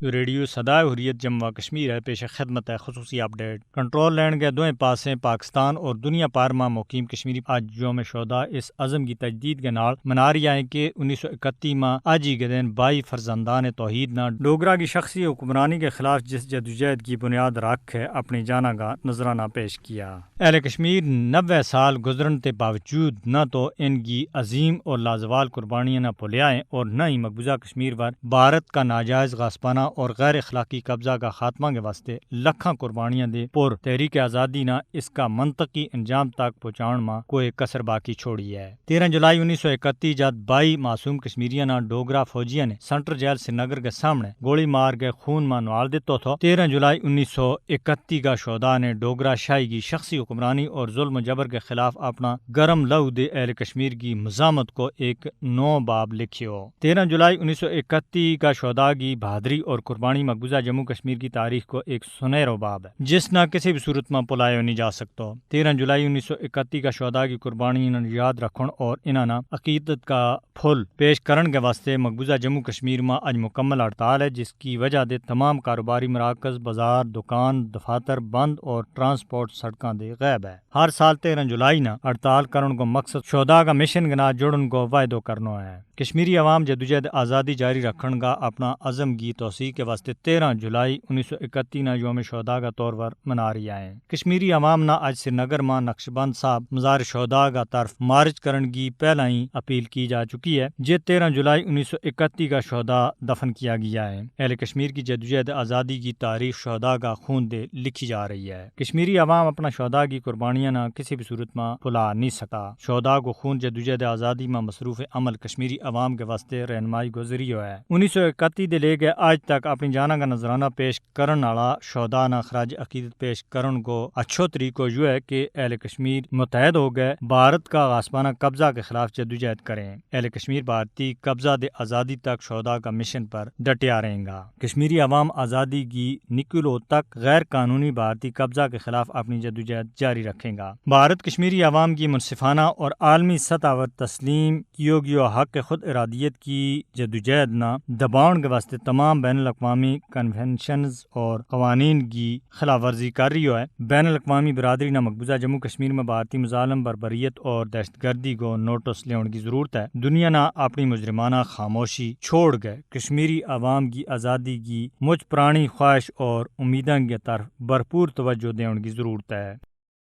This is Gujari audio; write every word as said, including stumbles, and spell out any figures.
ریڈیو سدائے حریت جموں و کشمیر ہے، پیش خدمت ہے خصوصی اپڈیٹ۔ کنٹرول لینڈ کے دوئیں پاسیں پاکستان اور دنیا پار ما مقیم کشمیری آج یوم شہدا اس عزم کی تجدید کے نال مناری آئیں کہ انیس سو اکتی ما آج ہی کے دن بائی فرزندان توحید نا ڈوگرا کی شخصی حکمرانی کے خلاف جس جدوجہد کی بنیاد رکھ ہے اپنی جانا کا نذرانہ پیش کیا۔ اہل کشمیر نوے سال گزرن تے باوجود نہ تو ان کی عظیم اور لازوال قربانیاں نہ پھلیائیں اور نہ ہی مقبوضہ کشمیر پر بھارت کا ناجائز غاسپانہ اور غیر اخلاقی قبضہ کا خاتمہ کے واسطے لکھاں قربانیاں دے پر تحریک آزادی نہ اس کا منطقی انجام تک پہنچان ما کوئی کسر باقی چھوڑی ہے۔ تیرہ جولائی انیس سو اکتی جد بائی معصوم کشمیریاں نا ڈوگرا فوجیاں نے سنٹر جیل سری نگر کے سامنے گولی مار کے خون ما نوال دیتو تھو۔ تیرہ جولائی انیس سو اکتی کا شہدا نے ڈوگرا شاہی کی شخصی حکمرانی اور ظلم و جبر کے خلاف اپنا گرم لہو دے اہل کشمیر کی مزاحمت کو ایک نو باب لکھیو۔ تیرہ جولائی انیس سو اکتی کا شہدا کی بہادری اور قربانی مقبوضہ جموں کشمیر کی تاریخ کو ایک سنہرو باب ہے جس نا کسی بھی صورت ما پلایو نہیں جا سکتو۔ تیرہ جولائی انیس سو اکتی کا شہدا کی قربانی انہاں نے یاد رکھن اور انہاں نا عقیدت کا پھل پیش کرن کے واسطے مقبوضہ جموں کشمیر ما اج مکمل ہڑتال ہے جس کی وجہ دے تمام کاروباری مراکز، بازار، دکان، دفاتر بند اور ٹرانسپورٹ سڑکاں دے غائب ہے۔ ہر سال تیرہ جولائی نا ہڑتال کرن کو مقصد شہدا کا مشن کے نال جڑن کو وعدو کرنو ہے۔ کشمیری عوام جدوجہد آزادی جاری رکھن کا اپنا عزم کی توسیع کے واسطے تیرہ جولائی انیس سو اکتی نا یوم شہدا کا طور پر منا رہی آئیں۔ کشمیری عوام نا اج سری نگر ما نقش بند صاحب مزار شہدا کا طرف مارچ کرن کی پہلا ہی اپیل کی جا چکی ہے جے تیرہ جولائی انیس سو اکتی کا شہدا دفن کیا گیا ہے۔ اہل کشمیر کی جدوجہد آزادی کی تاریخ شہدا کا خون دے لکھی جا رہی ہے۔ کشمیری عوام اپنا شہدا کی قربانیاں نا کسی بھی صورت ما پھلا نہیں سکتا۔ شہدا کو خون جدوجہد آزادی ما مصروف عمل کشمیری عوام کے واسطے رہنمائی گزری ہوئے ہے۔ انیس سو اکتی دے لے کے آج تک اپنی جانا کا نذرانہ پیش کرن آلا شہدا نا خراج عقیدت پیش کرن کو اچھو طریقو یوہ ہے کہ اہل کشمیر متحد ہو گئے بھارت کا غاسپانہ قبضہ کے خلاف جدوجہد کریں۔ اہل کشمیر بھارتی قبضہ دے آزادی تک شہدا کا مشن پر ڈٹیا رہیں گا۔ کشمیری عوام آزادی کی نکلو تک غیر قانونی بھارتی قبضہ کے خلاف اپنی جدوجہد جاری رکھیں گا۔ بھارت کشمیری عوام کی منصفانہ اور عالمی سطح پر تسلیم کیو گیو حق خود ارادیت کی جدوجہد نا دباؤن کے واسطے تمام بین الاقوامی کنونشنز اور قوانین کی خلاف ورزی کر رہی ہوئے۔ بین الاقوامی برادری نا مقبوضہ جموں کشمیر ما بھارتی مظالم، بربریت اور دہشت گردی کو نوٹس لیون کی ضرورت ہے۔ دنیا نا اپنی مجرمانہ خاموشی چھوڑ کے کشمیری عوام کی آزادی کی مچ پرانی خواہش اور امیداں کے طرف بھرپور توجہ دیون کی ضرورت ہے۔